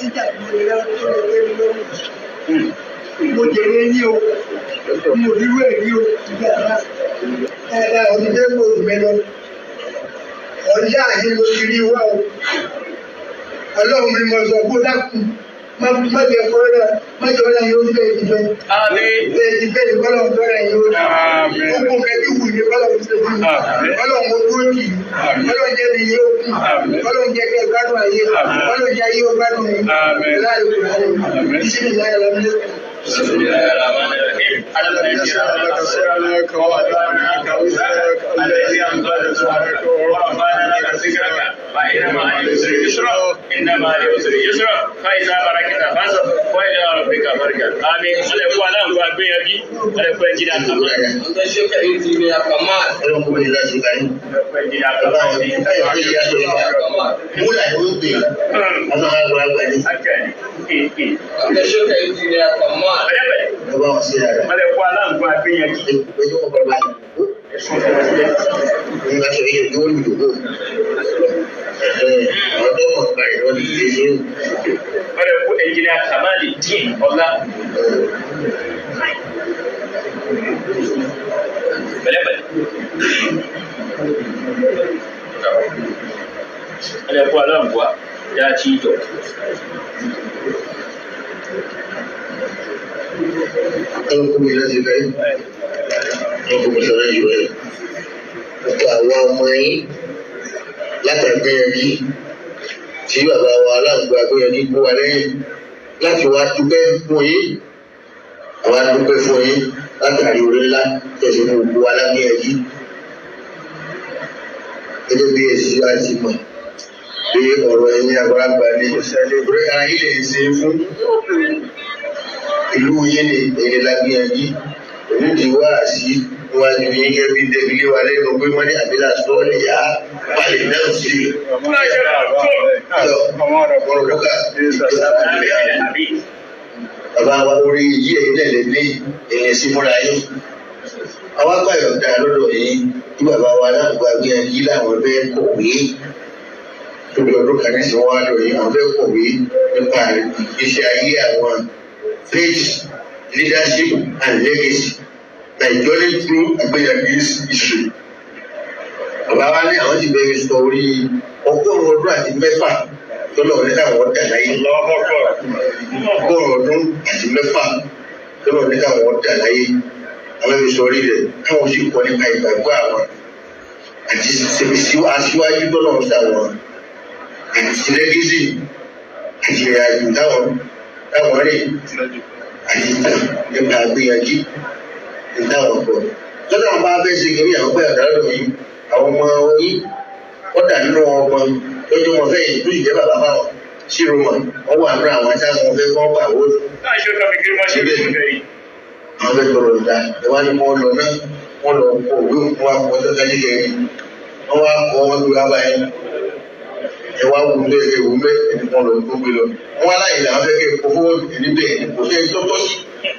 mẹ́síjà mo lè rẹ́ tó lè gbé mi lórí. Mo jèrè yín o, mo rírú èyí o, ìgbà náà. Ẹ̀ẹ́dá ọdún tó kò mí lọ. Ọjà yìí ló ti rí wá o. Ọlọ́run ni mo sọ kó dákun. Má jẹ́ kọ́rẹ́ má jẹ́ ọ̀rẹ́ yóò fẹ́ ìfẹ́. Bẹ́ẹ̀ ti bẹ́ẹ̀ ni kọ́lọ̀ fẹ́rẹ̀ yóò rí. Gbogbo nǹkan tí wù ní kọ́lọ̀ ń ṣe fún mi. Kọ́lọ̀ ń dúró kì í. Kọ́lọ̀ ń jẹ́ mi yóò kù. Kọ́lọ̀ ń jẹ́ kẹ́ gbádùn ayé. Kọ́lọ̀ ń jẹ́ ayé ó gbádùn mi. Láàyè kò láyè. Bísí láyé lọ nílé. سألك وأدعناك وزرك الذي أنقذ ظهرك ورفعنا لك ذكرك فإن مع العسر يسرا إن مع العسر يسرا فإذا بركت فانصب وإلى ربك فارغب آمين. Ọlẹ́kùn aláǹgbá gbìyànjú ọlẹ́kùn ẹnjìnà kàmá. Ọlọ́run kò ní láti gbà yín. Ọlẹ́kùn ẹnjìnà kàmá. Múlà ló ń pè é. Àwọn àgbàlagbà ni. Pẹ̀lẹ́pẹ̀lẹ́. Ẹ bá wọn sí dáadáa. Ọlẹ́kùn aláǹgbá gbìyànjú. Ẹjọ́ wọn bá bá yìí. Nígbà tó yẹ kí wọ́n lù ú. Àwọn tó mọ̀ nípa ìwọ́n ti ṣe é. Ọlẹ́kùn ẹnjìnà kàmáàlì dín ọlá. Pẹ̀lẹ́pẹ̀lẹ́. Ọlẹ́kùn aláǹgbá yá tí jọ. Ọlọ́run kò ní láti gbà yín. Ọlọ́run kò mọ̀ sọ́rọ́ yìí wẹ̀. Gbogbo àwọn ọmọ yín látàgbéyanjú tí bàbá wa aláǹgbá gbéyanjú kó wa lẹ́yìn láti wá dúpẹ́ fún yín. Àwa dúpẹ́ fún yín látàrí orí ńlá tẹ̀sí fún gbogbo wa lágbéyanjú. Gẹ́gẹ́ bí èsì wa ti mọ̀ pé ọ̀rọ̀ ẹ̀yin àgbàlagbà ni orí ara yìí lè ṣe é fún ìlú yín ni èyí lágbéyanjú. Òun ti wá sí níwájú yín gẹ́gẹ́ bí débi lé wa lẹ́nu pé wọ́n ní àbílà sọ́ọ̀lì yá balẹ̀ náà sí i. Bàbá wa orí yìí ẹ̀yin náà lè ní èyí sí fúnra yín. Àwa gbà yọ̀ǹda lọ́dọ̀ yín kí bàbá wa aláǹgbá gbìyànjú làwọn fẹ́ kọ̀wé. Tóbi ọdún kan nísìnyí wọ́n á lọ yín àwọn fẹ́ kọ̀wé nípa ìgbésí ayé àwọn faith, leadership and legacy. My journey through Agbeyanji's history. Bàbá wa ní àwọn ti bẹ̀rẹ̀ sọ orí 186 tó lọ́wọ́ ní káwọn dà láyé. 186 tó lọ́wọ́ ní káwọn dà láyé. Àwọn ẹbí sọ orí rẹ̀ káwọn sì kọ́ nípa ìgbàgbọ́ àwọn àti aṣíwájú tó lọ́wọ́ sáwọn àti lẹ́gẹ́sì àti ìrìnàjò táwọn rìn àti ìtàn nípa Agbeyanjú ìdáhùn ọ̀pọ̀. Lọ́dọ̀ àwọn bá fẹ́ ṣe kiri àwọn pẹ́ ọ̀dà lọ́dọ̀ yìí, àwọn ọmọ yìí, wọ́n dà nínú ọmọ lọ́jọ́ wọn fẹ́ yìí tó sì jẹ́ bàbá fáwọn ṣírò mọ̀, wọ́n wà nínú àwọn táwọn fẹ́ kọ́ gbà wó. Àwọn fẹ́ tọrọ ìdá, ẹ wá ní wọ́n lọ náà, wọ́n lọ kọ òwe òkú wa kọ́ tó kájí kẹrin. Wọ́n wá kọ́ wọn lórí abáyé. Ẹ wá wù lé ewu mẹ́ ẹni kan lọ tó gbé lọ. Wọ́n wá láyé làwọn fẹ́ kẹ́ kó fọwọ́dù níbẹ̀ kò sẹ́ni tó tọ́ sí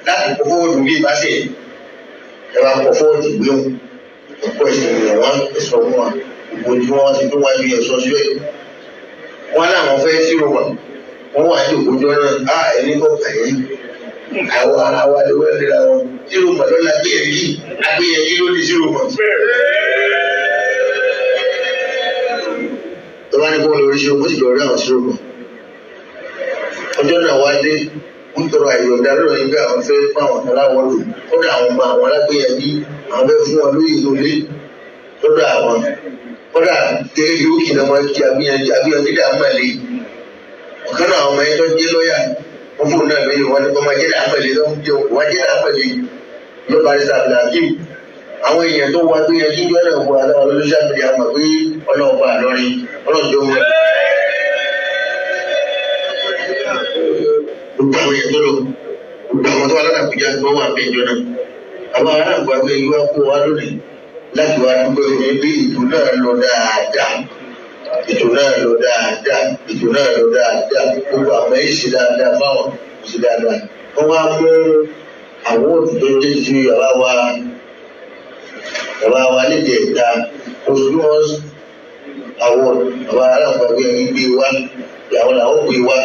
láti kó fọwọ́dù bí ìbáṣẹ̀ yìí. Ẹ bá kọ fọwọ́dù gbé wọn ẹ̀kọ́ ẹ̀sìn ìrìn wọn ẹ̀sọ́ fún wa gbogbo tí wọ́n ti tó wájú ẹ̀sọ́ síbẹ̀. Wọ́n láwọn fẹ́ sírò wọn wọ́n wà ní òkújọ́ náà á ẹni kọ́ kàyé àwọn ara wa lè wọ́n lera wọn sírò mọ̀ lọ́la gbéyẹ̀gí agbéyẹ̀gí ló ní sírò mọ̀. Tọ́ba ní kó lọ rí sírò mọ̀ ó sì lọ rí àwọn sírò mọ̀. Ọjọ́ náà wá dé ń tọrọ àyọ̀dá lọ́dọ̀ yín pé àwọn fẹ́ fún àwọn aláwọ̀ lò kódà àwọn ọmọ àwọn alágbèyànjú àwọn fẹ́ fún wọn lóyè inú ilé lọ́dọ̀ àwọn kódà gẹ́gẹ́ bí ó kìnnà wọn kí agbìyànjú agbìyànjú dà mọ̀lẹ́ ọ̀kan náà àwọn ọmọ yẹn tó jẹ́ lọ́yà wọ́n fún un náà lóyè wọn ni wọ́n máa jẹ́ dà mọ̀lẹ́ lọ́wọ́ jẹ́ wọ́n jẹ́ dà mọ̀lẹ́ ló bá rí sàbìlà kí àwọn èèyàn tó wá gbìyànjú jọ náà wọ aláwọ̀ lórí sàbìlà àmọ̀ pé ọlọ́ọ̀bà lọ́rin ọlọ́ọ̀jọ́ wọn. Gbogbo àwọn èèyàn tó lọ gbogbo àwọn tó wà lálàkújá tó wà bẹ́ẹ̀ jọ náà àwọn aráàlú àgbẹ̀ yìí wá kó wa lónìí láti wá dúpẹ́ fún mi bí ètò náà lọ dáadáa ètò náà lọ dáadáa ètò náà lọ dáadáa gbogbo àwọn èyí ṣe dáadáa fáwọn ṣe dáadáa wọ́n wá mú àwọn òtútù tó ti bàbá wa níjẹ̀ ìta oṣù wọn àwọn bàbá aráàlú àgbẹ̀ yìí gbé wá àwọn làwọn gbé wá.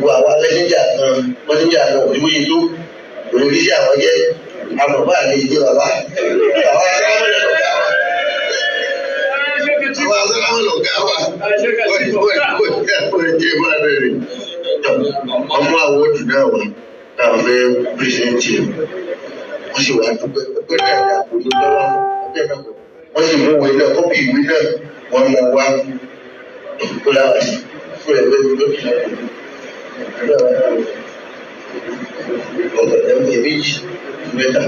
Gbogbo àwa mẹ́sẹ́njà kan mẹ́sẹ́njà kan kò sí bóyá tó olùdíje àwọn jẹ́ àmọ̀bá lè jẹ́ bàbá. Àwọn asálámù lọ̀gá wa. Àwọn asálámù lọ̀gá wa. Ọmọ àwọn ojú náà wà táwọn fẹ́ pírẹsẹ̀ntì wọ́n sì wá dúpẹ́ pé náà kò ní lọ́wọ́ wọ́n sì mú ìwé náà kọ́pì ìwé náà wọ́n mú wá kó láwà sí fún ẹgbẹ́ lókè ọ̀gá ẹ̀mí méjì mẹ́ta.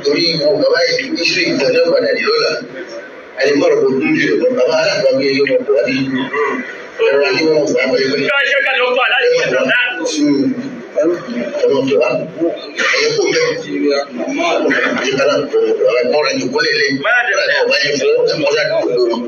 Torí ìwọ bàbá yìí iṣu ìtọ́jú padà dé lọ́la alimọ̀rọ̀ kò dún jù lọ bàbá alágbàgbé yóò mọ̀ wá bí ẹ̀rọ ayé wọn wà pẹ̀lẹ́pẹ̀lẹ́. Ọmọ tó wà ẹ̀yẹ kó bẹ́ẹ̀ ìkàlà tó ọ̀rẹ́ jòkó lélẹ̀ ọ̀bá yẹn fún ẹ̀mọ́sá tó kó wọn.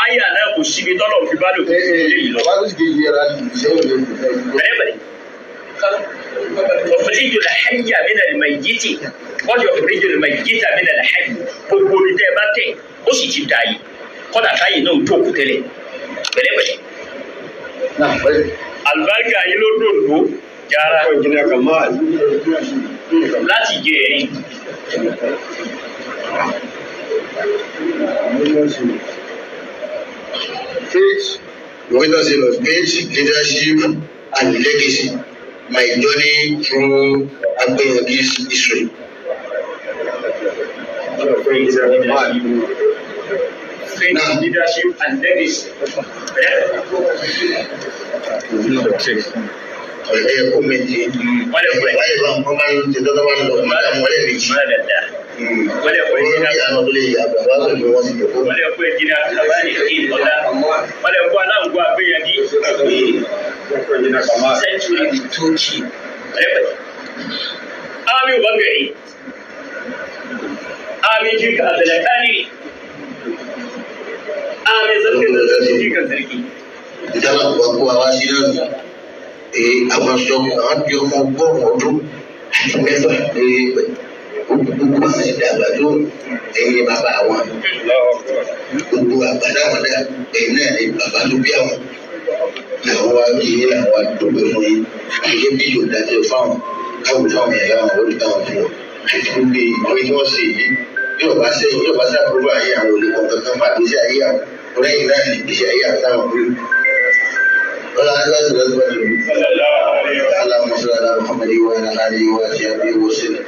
Aya náà kò síbi tọ́lọ̀ fi bá lò tó yìí lọ. Bẹ́ẹ̀ Yukhriju al-hayya mina al-mayyiti wa yukhriju al-mayyita mina al-hayy. Gbogbo omi tẹ́ ẹ bá tẹ̀, ó sì ti dà yìí. Kọ́dà káyì náà jókòó tẹ́lẹ̀. Pẹ̀lẹ́pẹ̀lẹ́. Àlùbáríkà yìí ló dòdò yàrá láti jẹ ẹ̀rín. Faith, Winners of Faith, Leadership and Legacy. My journey through Agbeyangi's history. Faith, leadership and legacy. Ọ̀rẹ́ kò méjì. Wáyé bá wọn máa ń ṣe tọ́tọ́ máa ń lọ, máa ń wọlé méjì. Olórí àwọn tó lè yà bàbá pẹ̀lú wọn ti jòkó. Wọ́n lè kó ẹ̀jìnà kàbáyé kí ọ̀la. Wọ́n lè kó aláǹgbó àgbéyànjú. Sẹ́ńtúrì tókì. Ami Bangari. Ami jika Abdulkani. Ami zarkin da sarki jikan sarki. Ìjọba kò kó wa wá sí náà. Àwọn sọ àwọn di ọmọ ọgọ́rùn-ún ọdún àti mẹ́fà lórí gbogbo àwọn ti dàgbà tó ẹ̀yìn bàbá àwọn. Gbogbo àgbàdo àwọn dá ẹ̀yìn náà ni bàbá tó bí àwọn. Làwọn wá kí yín làwọn wá dúpẹ́ fún yín. Gẹ́gẹ́ bí yóò dájọ́ fáwọn káwọn fáwọn ẹ̀yà àwọn olùdáwọn fún wọn. Àti gbogbo ìwé tí wọ́n ṣe yìí yóò bá sẹ́yìn yóò bá sàkóso ayé àwọn olùkọ́ kankan pàdé sí ayé àwọn ọlẹ́yìn náà ní ìgbésí ayé àwọn táwọn wí. اللهم صل على محمد وعلى اله وصحبه وسلم.